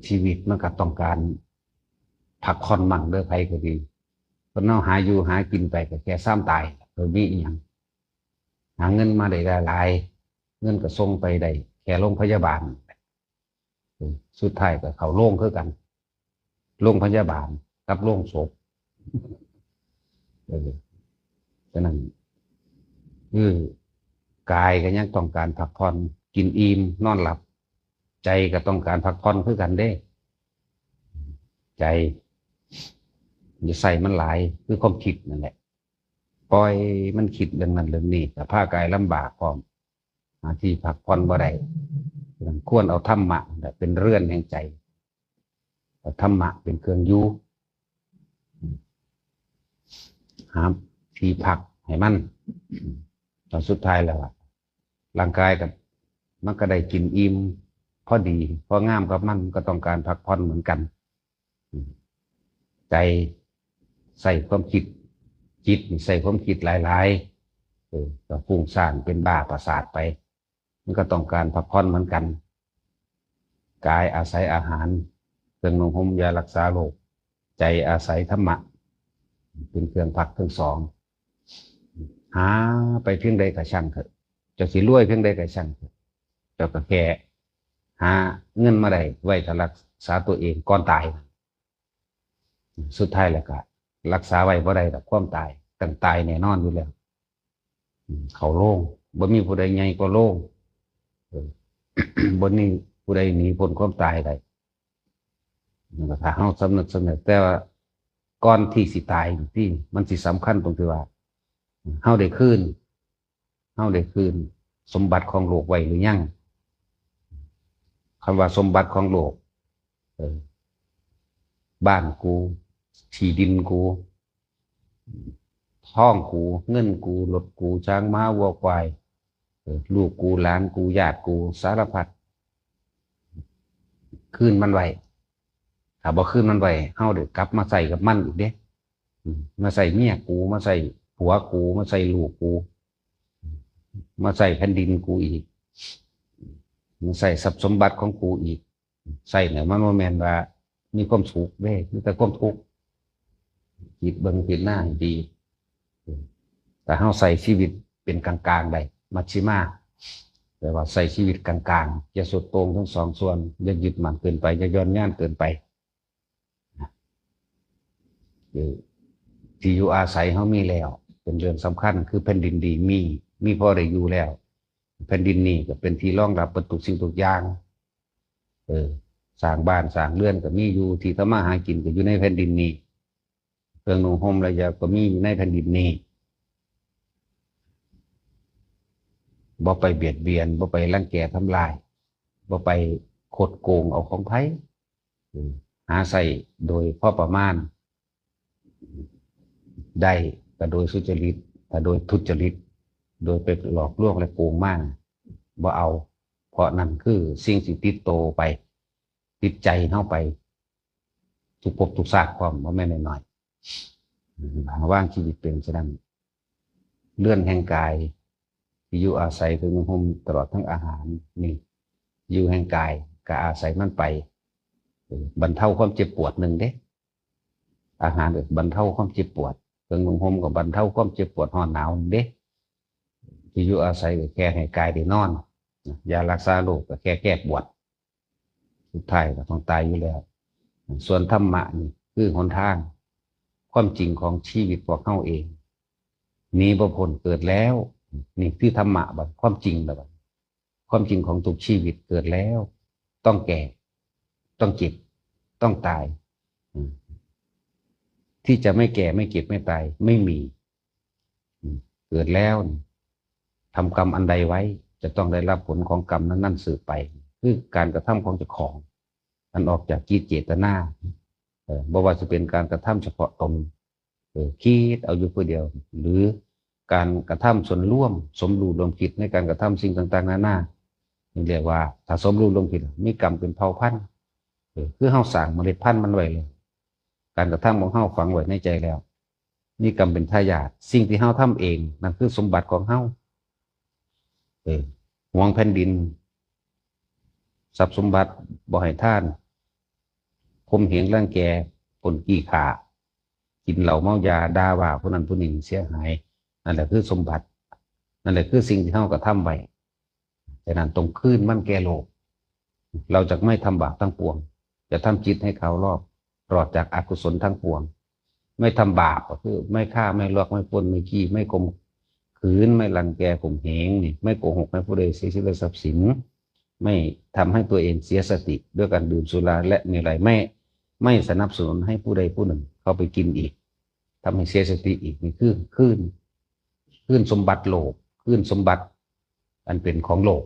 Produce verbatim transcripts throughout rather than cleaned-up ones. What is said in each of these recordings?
ชีวิตมันก็ต้องการพักผ่อนมั่งเด้อ ไผก็ดี คนเฮาหาอยู่หากินไปก็แค่ซ้ำตาย บ่มีอีหยัง หาเงินมาได้หลายๆ เงินก็ส่งไปได้แค่โรงพยาบาล สุดท้ายก็เข้าโรงคือกัน โรงพยาบาลกับโรงศพ เออ ฉะนั้น คือกายก็ยังต้องการพักผ่อน กินอิ่ม นอนหลับ ใจก็ต้องการพักผ่อนคือกันเด้ ใจ อย่าใส่มันหลาย คือความคิดนั่นแหละ ปล่อยมันคิดเรื่องนั้นเรื่องนี้ ก็พากายลำบากพร้อม หาที่พักผ่อนบ่ได้ ควรเอาธรรมะนั่นแหละเป็นเรือนแห่งใจ เอาธรรมะเป็นเครื่องอยู่ หาที่พักให้มัน ตอนสุดท้ายแล้วอะ ร่างกายก็ มันก็ได้กินอิ่ม พอดี พองามกับมัน มันก็ต้องการพักผ่อนเหมือนกัน ใจใส่ความคิด จิตนี่ใส่ความคิดหลายๆ เออ ก็ฟุ้งซ่านเป็นบ้าประสาทไป มันก็ต้องการพักผ่อนเหมือนกัน กายอาศัยอาหาร เครื่องนุ่งห่มยารักษาโรค ใจอาศัยธรรมะ เป็นเครื่องพักทั้งสอง หาไปเพียงใดก็ช่างเถอะ เจ้าสิรวยเพียงใดก็ช่างเถอะ เจ้าก็แค่หาเงินมาได้ไว้ถ้ารักษาตัวเองก่อนตาย สุดท้ายแล้วก็รักษาไว้บ่ได้ดอกความตาย ต้องตายแน่นอนอยู่แล้ว อืม เข้าโรง บ่มีผู้ใดใหญ่กว่าโรง เออ บ่มีผู้ใดหนีพ้นความตายได้ นั่นก็ถ้าเฮาสำนึกสำนึก แต่ว่าก่อนที่สิตายนี่ติ มันสิสำคัญตรงที่ว่า เฮาได้คืน เฮาได้คืนสมบัติของโลกไว้หรือยัง คำว่าสมบัติของโลก เออ บ้านกู ที่ดินกู ทองกู เงินกู รถกู ช้างม้าวัวควาย เออ ลูกกู หลานกู ญาติกู สารพัด คืนมันไว้ ถ้าบ่คืนมันไว้ เฮาได้กลับมาใช้กับมันอีกเด้ อืม มาใช้เมียกู มาใช้ผัวกู มาใช้ลูกกู มาใช้แผ่นดินกูอีก มาใช้ทรัพย์สมบัติของกูอีก ใช้เนี่ยมันบ่แม่นว่ามีความสุขเด้ มีแต่ความทุกข์ คิดเบิ่งพิจารณาให้ดี แต่เฮาใช้ชีวิตเป็นกลางๆได้ มัชฌิมา แปลว่าใช้ชีวิตกลางๆ อย่าสุดโต่งทั้งสองส่วน อย่ายึดมั่นเกินไป อย่าหย่อนยานเกินไป คือที่อยู่อาศัยเฮามีแล้ว เป็นเรื่องสำคัญ คือแผ่นดินดีมี มีพอได้อยู่แล้ว แผ่นดินนี้ก็เป็นที่รองรับเบิดทุกสิ่งทุกอย่าง เออ สร้างบ้านสร้างเรือนก็มีอยู่ ที่ทำมาหากินก็อยู่ในแผ่นดินนี้ เครื่องนุ่งห่มและยาก็มีอยู่ในแผ่นดินนี้ บ่ไปเบียดเบียน บ่ไปรังแกทำลาย บ่ไปคดโกงเอาของไผ เออ หาใช้โดยพอประมาณ ได้ก็โดยสุจริต ถ้าโดยทุจริต โดยไปหลอกลวงและโกงมา บ่เอา เพราะนั่นคือสิ่งที่ติดโตไป ติดใจเฮาไป ทุกภพทุกชาติพร้อม บ่แม่นน้อยๆ วางชีวิตเป็นฉะนั้น เรือนแห่งกาย ที่อยู่อาศัยเครื่องนุ่งห่มตลอดทั้งอาหาร นี่ อยู่แห่งกาย ก็อาศัยมันไป เออ บรรเทาความเจ็บปวดหนึ่งเด้ อาหารก็บรรเทาความเจ็บปวด เครื่องนุ่งห่มก็บรรเทาความเจ็บปวดร้อนหนาวหนึ่งเด้ ที่อยู่อาศัยก็แค่ให้กายได้นอน ยารักษาโรคก็แค่แก้ปวด สุดท้ายก็ต้องตายอยู่แล้ว ส่วนธรรมะนี่คือหนทาง ความจริงของชีวิตพวกเฮาเอง หนีบ่พ้นเกิดแล้ว นี่คือธรรมะบัด ความจริงแล้วบัด ความจริงของทุกชีวิตเกิดแล้ว ต้องแก่ ต้องเจ็บ ต้องตาย อืม ที่จะไม่แก่ ไม่เจ็บ ไม่ตาย ไม่มี อืม เกิดแล้วนี่ ทำกรรมอันใดไว้ จะต้องได้รับผลของกรรมนั้นๆ สืบไป คือการกระทำของเจ้าของ อันออกจากจิตเจตนา เอ่อ บ่ว่าจะเป็นการกระทำเฉพาะตน เออ คิดเอาอยู่ผู้เดียว หรือการกระทำส่วนรวม สมรู้ร่วมคิดในการกระทำสิ่งต่างๆ นานา นี่เรียกว่า ถ้าสมรู้ร่วมคิด มีกรรมเป็นเผ่าพันธุ์ เออ คือเฮาสร้างเมล็ดพันธุ์มันไว้แล้ว การกระทำของเฮาฝังไว้ในใจแล้ว มีกรรมเป็นทายาท สิ่งที่เฮาทำเอง นั่นคือสมบัติของเฮา เออ หวงแผ่นดิน ทรัพย์สมบัติ บ่ให้ทาน ข่มเหงรังแก ปล้นจี้ฆ่า กินเหล้าเมายา ด่าว่าผู้นั้นผู้นี้เสียหาย นั่นแหละคือสมบัติ นั่นแหละคือสิ่งที่เฮากระทำไว้ ฉะนั้นต้องคืนมันแก่โลก เราจะไม่ทำบาปทั้งปวง จะทำจิตให้เขารอบ ปลอดจากอกุศลทั้งปวง ไม่ทำบาปก็คือ ไม่ฆ่า ไม่ลัก ไม่ปล้น ไม่จี้ ไม่ข่มขืน ไม่รังแกข่มเหงนี่ ไม่โกหกให้ผู้ใดเสียชีวิตและทรัพย์สิน ไม่ทำให้ตัวเองเสียสติด้วยการดื่มสุราและเมรัย ไม่ ไม่สนับสนุนให้ผู้ใดผู้หนึ่งเข้าไปกินอีก ทำให้เสียสติอีก นี่คือคืน คืนสมบัติโลก คืนสมบัติอันเป็นของโลก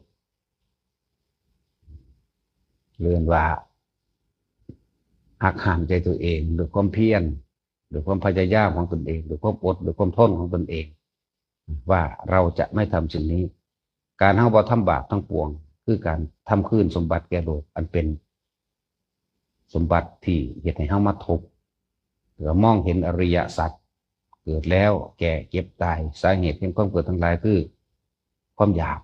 เรียกว่าหักห้ามใจตัวเองด้วยความเพียร ด้วยความพยายามของตนเอง ด้วยความอด ด้วยความทนของตนเอง ว่าเราจะไม่ทำสิ่งนี้ การเฮาบ่ทำบาปทั้งปวง คือการทำคืนสมบัติแก่โลก อันเป็นสมบัติที่เฮ็ดให้เฮามาทุกข์ เพื่อมองเห็นอริยสัจ เกิดแล้ว แก่ เจ็บ ตาย สาเหตุแห่งความเกิดทั้งหลายคือความอยาก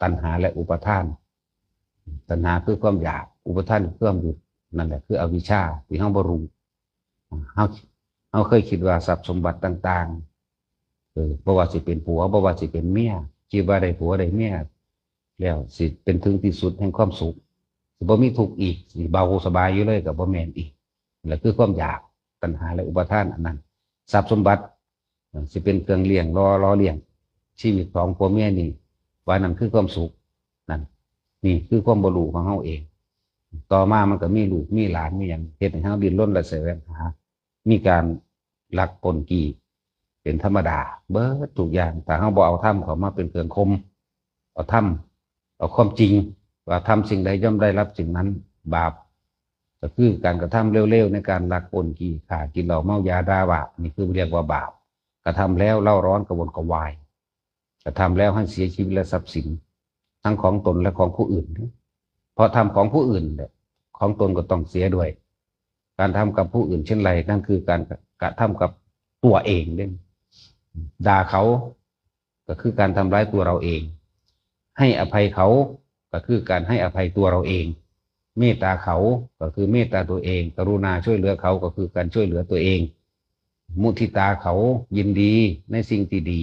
ตัณหาและอุปาทาน ตัณหาคือความอยาก อุปาทานคือความยึด นั่นแหละคืออวิชชาที่เฮาบ่รู้ เฮา เฮาเคยคิดว่าทรัพย์สมบัติต่างๆ เออ บ่ว่าสิเป็นผัว บ่ว่าสิเป็นเมีย คิดว่าได้ผัวได้เมียแล้วสิเป็นถึงที่สุดแห่งความสุข สิบ่มีทุกข์อีก สิเบาสบายอยู่เลยก็บ่แม่นอีก นั่นแหละคือความอยาก ตัณหาและอุปาทานอันนั้น ทรัพย์สมบัติ สิเป็นเครื่องเลี้ยง หล่อ หล่อเลี้ยงชีวิตของผัวเมียนี่ ว่านั่นคือความสุข นั่น นี่คือความบ่รู้ของเฮาเอง ต่อมามันก็มีลูก มีหลาน มีหยัง เฮ็ดให้เฮาดิ้นรนและแสวงหา มีการลักปล้นจี้ เป็นธรรมดา เบิดทุกอย่าง ถ้าเฮาบ่เอาธรรมเข้ามาเป็นเครื่องข่ม เอาธรรม เอาความจริง ว่าทำสิ่งใดย่อมได้รับสิ่งนั้น บาป ก็คือการกระทำเลวๆ ในการลักปล้นจี้ฆ่า กินเหล้าเมายาด่าว่า นี่คือเรียกว่าบาป กระทำแล้วเร่าร้อนกระวนกระวาย กระทำแล้วให้เสียชีวิตและทรัพย์สิน ทั้งของตนและของผู้อื่น เพราะทำของผู้อื่นเนี่ย ของตนก็ต้องเสียด้วย การทำกับผู้อื่นเช่นไร นั่นคือการกระทำกับตัวเองเด้ ด่าเขา ก็คือการทำร้ายตัวเราเอง ให้อภัยเขา ก็คือการให้อภัยตัวเราเอง เมตตาเขา ก็คือเมตตาตัวเอง กรุณาช่วยเหลือเขา ก็คือการช่วยเหลือตัวเอง มุทิตาเขา ยินดีในสิ่งที่ดี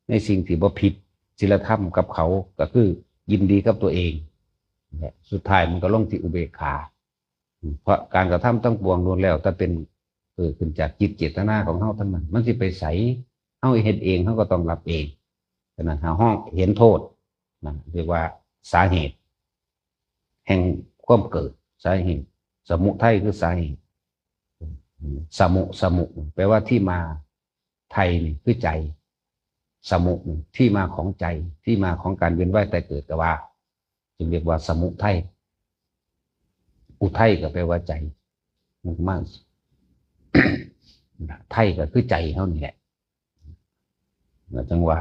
ในสิ่งที่บ่ผิดศีลธรรมกับเขา ก็คือยินดีกับตัวเอง และสุดท้ายมันก็ลงที่อุเบกขา เพราะการกระทำทั้งปวงล้วนแล้วแต่เป็น เกิดขึ้นจากจิตเจตนาของเฮาทั้งนั้น มันสิไปไส เฮาเฮ็ดเอง เฮาก็ต้องรับเอง ฉะนั้นหาห้องเห็นโทษ นั่นเรียกว่าสาเหตุ แห่งความเกิด สาเหตุ สมุทัยคือสาเหตุ สมุ สมุ แปลว่าที่มา ไทยนี่คือใจ สมุนี่ที่มาของใจ ที่มาของการเวียนว่ายตายเกิดก็ว่า จึงเรียกว่าสมุทัย อุทัยก็แปลว่าใจ มันก็มา ไทยก็คือใจเฮานี่แหละ แล้วจังว่า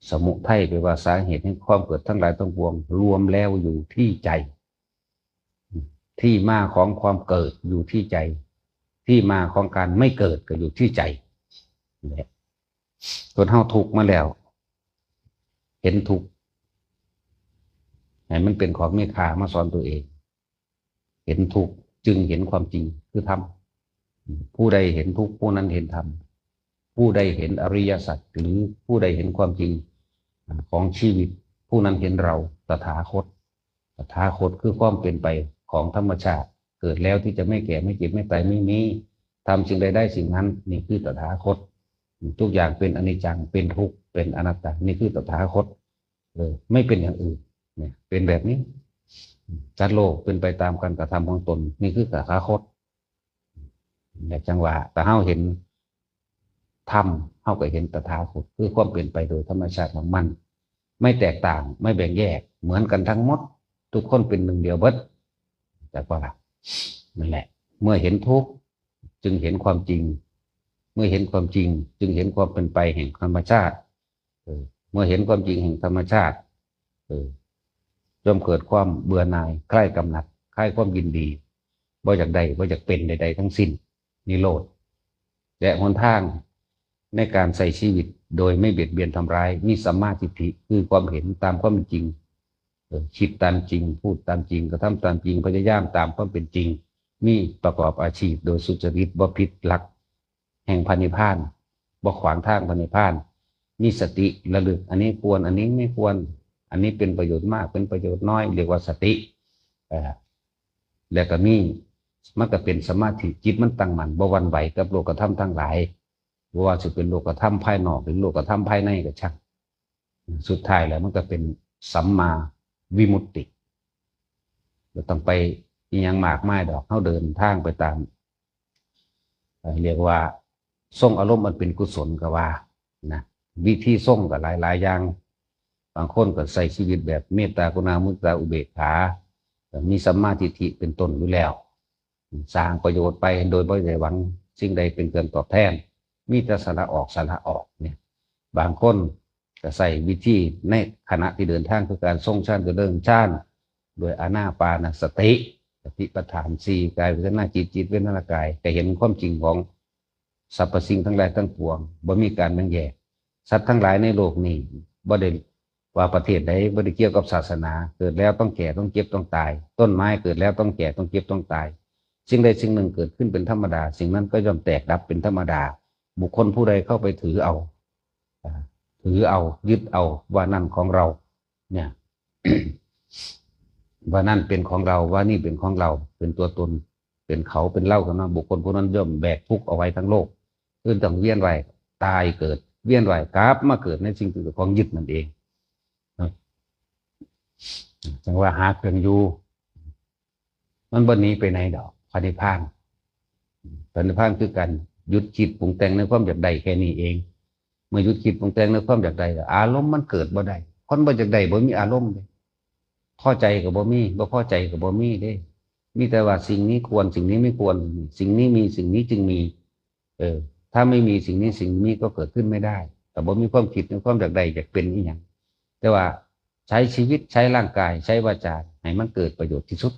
สมุทัยแปลว่าสาเหตุแห่งความเกิดทั้งหลายทั้งปวง รวมแล้วอยู่ที่ใจ ที่มาของความเกิดอยู่ที่ใจ ที่มาของการไม่เกิดก็อยู่ที่ใจ เนี่ย คนเฮาทุกข์มาแล้ว เห็นทุกข์ ให้มันเป็นของมีค่ามาสอนตัวเอง เห็นทุกข์จึงเห็นความจริงคือธรรม ผู้ใดเห็นทุกข์ผู้นั้นเห็นธรรม ผู้ใดเห็นอริยสัจ หรือผู้ใดเห็นความจริงของชีวิต ผู้นั้นเห็นเรา ตถาคต ตถาคตคือความเป็นไปของธรรมชาติ เกิดแล้วที่จะไม่แก่ไม่เจ็บไม่ตายไม่มี ทำสิ่งใดได้สิ่งนั้น นี่คือตถาคต ทุกอย่างเป็นอนิจจัง เป็นทุกข์ เป็นอนัตตา นี่คือตถาคต เออ ไม่เป็นอย่างอื่น เนี่ย เป็นแบบนี้ สัตว์โลกเป็นไปตามการกระทำของตน นี่คือตถาคต เนี่ย จังว่า แต่เฮาเห็นธรรม เฮาก็เห็นตถาคต คือความเป็นไปโดยธรรมชาติของมัน ไม่แตกต่าง ไม่แบ่งแยก เหมือนกันทั้งหมด ทุกคนเป็นหนึ่งเดียวเบิด จักว่าล่ะ นั่นแหละ เมื่อเห็นทุกข์ จึงเห็นความจริง เมื่อเห็นความจริง จึงเห็นความเป็นไปแห่งธรรมชาติ เออ เมื่อเห็นความจริงแห่งธรรมชาติ เออ ย่อมเกิดความเบื่อหน่าย คลายกำหนัด คลายความยินดี บ่อยากได้ บ่อยากเป็นใดๆทั้งสิ้น นิโรธ และหนทางในการใช้ชีวิตโดยไม่เบียดเบียนทำร้าย มีสัมมาทิฏฐิ คือความเห็นตามความเป็นจริง เออ คิดตามจริง พูดตามจริง กระทำตามจริง พยายามตามความเป็นจริง มีประกอบอาชีพโดยสุจริต บ่ผิดหลักแห่งพระนิพพาน บ่ขวางทางพระนิพพาน มีสติระลึก อันนี้ควร อันนี้ไม่ควร อันนี้เป็นประโยชน์มาก เป็นประโยชน์น้อย เรียกว่าสติ เอ่อ แล้วก็มี มันก็เป็นสมาธิ จิตมันตั้งมั่น บ่หวั่นไหวกับโลกธรรมทั้งหลาย บ่ว่าสิเป็นโลกธรรมภายนอกหรือโลกธรรมภายในก็ช่าง สุดท้ายแล้วมันก็เป็นสัมมาวิมุตติ บ่ต้องไปอิหยังมากมายดอก เฮาเดินทางไปตาม เอ่อ เรียกว่าทรงอารมณ์อันเป็นกุศลก็ว่านะ วิธีทรงก็หลายๆ อย่าง บางคนก็ใช้ชีวิตแบบเมตตากรุณามุทิตาอุเบกขา มีสัมมาทิฏฐิเป็นต้นอยู่แล้ว สร้างประโยชน์ไปโดยบ่ได้หวังสิ่งใดเป็นเครื่องตอบแทน มีแต่สละออก สละออกเนี่ย บางคนก็ใช้วิธีในขณะที่เดินทาง คือการทรงฌาน ก็เดินฌานโดยอานาปานสติ สติปัฏฐานสี่ กายเวทนาจิต จิตเวทนากาย ก็เห็นความจริงของสรรพสิ่งทั้งหลายทั้งปวง บ่มีการแบ่งแยก สัตว์ทั้งหลายในโลกนี้ บ่ได้ว่าประเทศใด บ่ได้เกี่ยวกับศาสนา เกิดแล้วต้องแก่ ต้องเจ็บ ต้องตาย ต้นไม้เกิดแล้วต้องแก่ ต้องเจ็บ ต้องตาย สิ่งใดสิ่งหนึ่งเกิดขึ้นเป็นธรรมดา สิ่งนั้นก็ย่อมแตกดับเป็นธรรมดา บุคคลผู้ใดเข้าไปถือเอา อ่า ถือเอา ยึดเอา ว่านั่นของเรา เนี่ย ว่านั่นเป็นของเรา ว่านี่เป็นของเรา เป็นตัวตน เป็นเขา เป็นเรา กันเนาะ บุคคลผู้นั้นย่อมแบกทุกข์เอาไว้ทั้งโลก คือต้องเวียนว่ายตายเกิด เวียนว่ายกลับมาเกิดในสิ่งที่เจ้าของยึดนั่นเองนะ จั่งว่าหาเครื่องอยู่ มันบ่หนีไปไหนดอก พระนิพพาน พระนิพพานคือการหยุดคิดปรุงแต่งในความอยากได้แค่นี้เอง เมื่อหยุดคิดปรุงแต่งในความอยากได้แล้ว อารมณ์มันเกิดบ่ได้ คนบ่อยากได้บ่มีอารมณ์เด้ พอใจก็บ่มี บ่พอใจก็บ่มีเด้ มีแต่ว่าสิ่งนี้ควร สิ่งนี้ไม่ควร สิ่งนี้มี สิ่งนี้จึงมี เออ ถ้าไม่มีสิ่งนี้ สิ่งนี้ก็เกิดขึ้นไม่ได้ แต่บ่มีความคิดในความอยากได้ อยากเป็นอีหยัง แต่ว่าใช้ชีวิต ใช้ร่างกาย ใช้วาจา ให้มันเกิดประโยชน์ที่สุด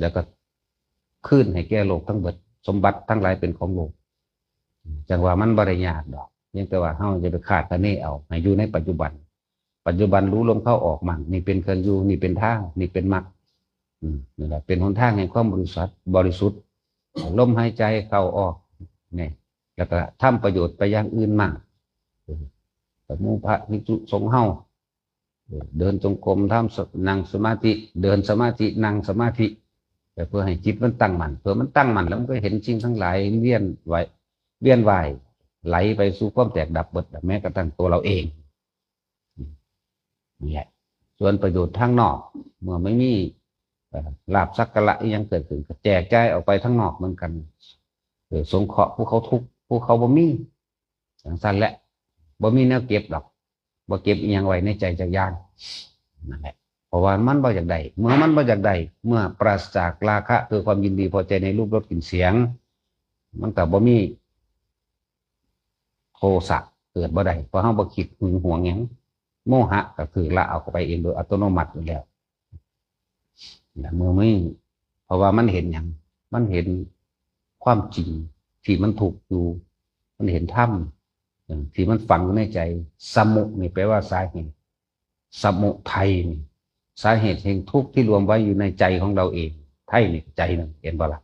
แล้วก็คืนให้แก่โลกทั้งเบิด สมบัติทั้งหลายเป็นของโลก จั่งว่ามันบ่ได้ยากดอก เพียงแต่ว่าเฮาอย่าไปคาดคะเนเอา ให้อยู่ในปัจจุบัน ปัจจุบันรู้ลมเข้าออกมั่ง นี่เป็นเครื่องอยู่ นี่เป็นทาง นี่เป็นมรรค อืม นี่แหละ เป็นหนทางแห่งความบริสุทธิ์ บริสุทธิ์ ลมหายใจเข้าออก นี่ แล้วก็ทำประโยชน์ไปอย่างอื่นมั่ง เออ กับหมู่พระภิกษุสงฆ์เฮา เออ เดินจงกรม ทำส- นั่งสมาธิ เดินสมาธิ นั่งสมาธิ แต่เพื่อให้จิตมันตั้งมั่น เพื่อมันตั้งมั่นแล้วมันก็เห็นสิ่งทั้งหลายเวียนไหว เวียนว่าย ไหลไปสู่ความแตกดับเบิด แม้กระทั่งตัวเราเอง นี่แหละ ส่วนประโยชน์ทางนอก เมื่อไม่มี เอ่อ ลาภสักการะอิหยังเกิดขึ้น ก็แจกจ่ายออกไปทางนอกเหมือนกัน เออ สงเคราะห์ผู้เขาทุกข์ ผู้เขาบ่มี จั่งซั้นแหละ บ่มีแนวเก็บดอก บ่เก็บอิหยังไว้ในใจจักอย่าง นั่นแหละ เพราะว่ามันบ่อยากได้ เมื่อมันบ่อยากได้ เมื่อปราศจากราคะ คือความยินดีพอใจในรูปรสกลิ่นเสียง มันก็บ่มีโทสะ เกิดบ่ได้ เพราะเฮาบ่คิดหึงหวงหยัง โมหะก็คือละเอาเข้าไปเองโดยอัตโนมัติอยู่แล้ว นะ เมื่อไม่ เพราะว่ามันเห็นหยัง มันเห็นความจริงที่มันถูกอยู่ มันเห็นธรรม อย่างที่มันฝังอยู่ในใจ สมุนี่แปลว่าสาเหตุ สมุทัยนี่ สาเหตุแห่งทุกข์ที่รวมไว้อยู่ในใจของเราเอง ไทยนี่ใจหนึ่ง เห็นบ่ล่ะ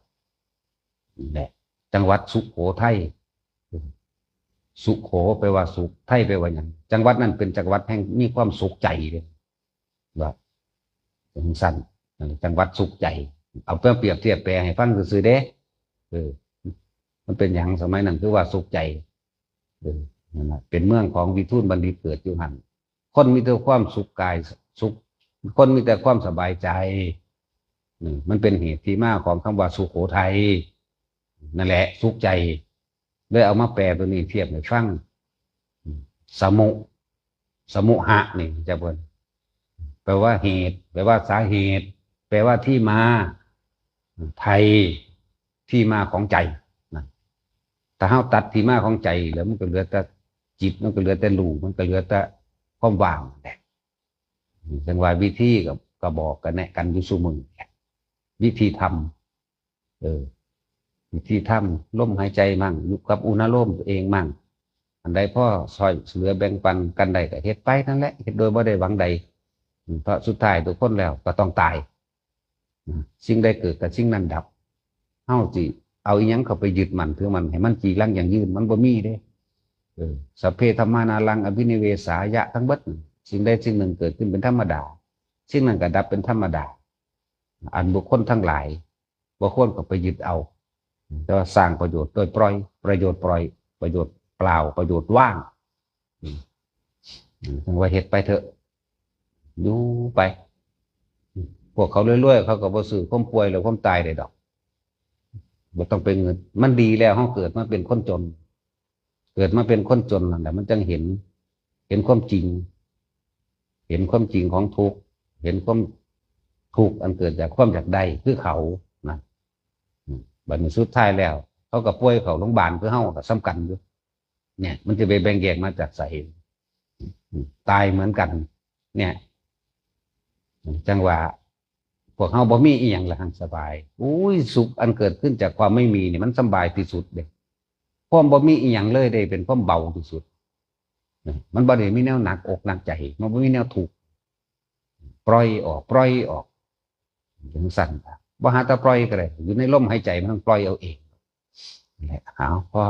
นี่แหละ จังหวัดสุโขทัย สุโขแปลว่าสุข ไทยแปลว่าหยัง จังหวัดนั้นเป็นจังหวัดแห่งมีความสุขใจเลย ว่าจังซั่น จังหวัดสุขใจ เอาไปเปรียบเทียบแปลให้ฟังซื่อๆเด้ เออ มันเป็นหยังสมัยนั้นคือว่าสุขใจ เออ นั่นน่ะ เป็นเมืองของวิทูลบัณฑิตเกิดอยู่หั่น คนมีแต่ความสุขกายสุข คนมีแต่ความสบายใจ อืม มันเป็นเหตุที่มาของคำว่าสุโขทัย นั่นแหละ สุขใจ เลยเอามาแปลตัวนี้เทียบให้ฟัง อืม สมุ สมุหะนี่จะเพิ่น แปลว่าเหตุ แปลว่าสาเหตุ แปลว่าที่มา ไทย ที่มาของใจนะ ถ้าเฮาตัดที่มาของใจแล้วมันก็เหลือแต่จิต มันก็เหลือแต่รู้ มันก็เหลือแต่ความว่างนั่นแหละ จั่งว่าวิธีก็ ก็บอกกันแนะกันอยู่ซุมื้อนี่แหละ วิธีทำ เออ วิธีทำ ลมหายใจมั่ง อยู่กับอุณาโลมตัวเองมั่ง อันใดพอซ่อยเหลือแบ่งปันกันได้ก็เฮ็ดไปนั่นแหละ เฮ็ดโดยบ่ได้หวังใด อืม เพราะสุดท้ายทุกคนแล้วก็ต้องตาย อืม สิ่งใดเกิดก็สิ่งนั้นดับ ฮาสิเอาอีหยังเข้าไปยึดมั่นถือมั่นให้มันจีรังยั่งยืน มันบ่มีเด้ เออ สัพเพธัมมานารังอภินิเวสายะ ทั้งเบิด สิ่งใดสิ่งหนึ่งเกิดขึ้นเป็นธรรมดา สิ่งนั้นก็ดับเป็นธรรมดา อันบุคคลทั้งหลายบ่ควรเข้าไปยึดเอา แต่ว่าสร้างประโยชน์โดยปล่อย ประโยชน์ปล่อย ประโยชน์เปล่า ประโยชน์ว่าง อืม อืม ว่าเฮ็ดไปเถอะ อยู่ไป พวกเขารวยๆ เขาก็บ่ซื้อความป่วยและความตายได้ดอก บ่ต้องไปเงิน มันดีแล้ว เฮาเกิดมาเป็นคนจน เกิดมาเป็นคนจนนั่นแหละ มันจังเห็น เห็นความจริง เห็นความจริงของทุกข์ เห็นความทุกข์อันเกิดจากความอยากได้คือเขานะ อืม บัดนี้สุดท้ายแล้ว เขาก็ป่วยเข้าโรงพยาบาลคือเฮาก็ส่ำกันอยู่ เนี่ย มันจะไปแบ่งแยกมาจากไส อืม ตายเหมือนกัน เนี่ย จังว่า พวกเฮาบ่มีอีหยังละหังสบาย อุ้ย สุขอันเกิดขึ้นจากความไม่มีนี่มันสำบายที่สุดเด้ ความบ่มีอีหยังเลยเด้ เป็นความเบาที่สุด นะ มันบ่ได้มีแนวหนักอกหนักใจ มันบ่มีแนวทุกข์ ปล่อยออก ปล่อยออก จังซั่น บ่หาแต่ปล่อยก็ได้ อยู่ในลมหายใจมันปล่อยเอาเอง นั่นแหละ เอา พอ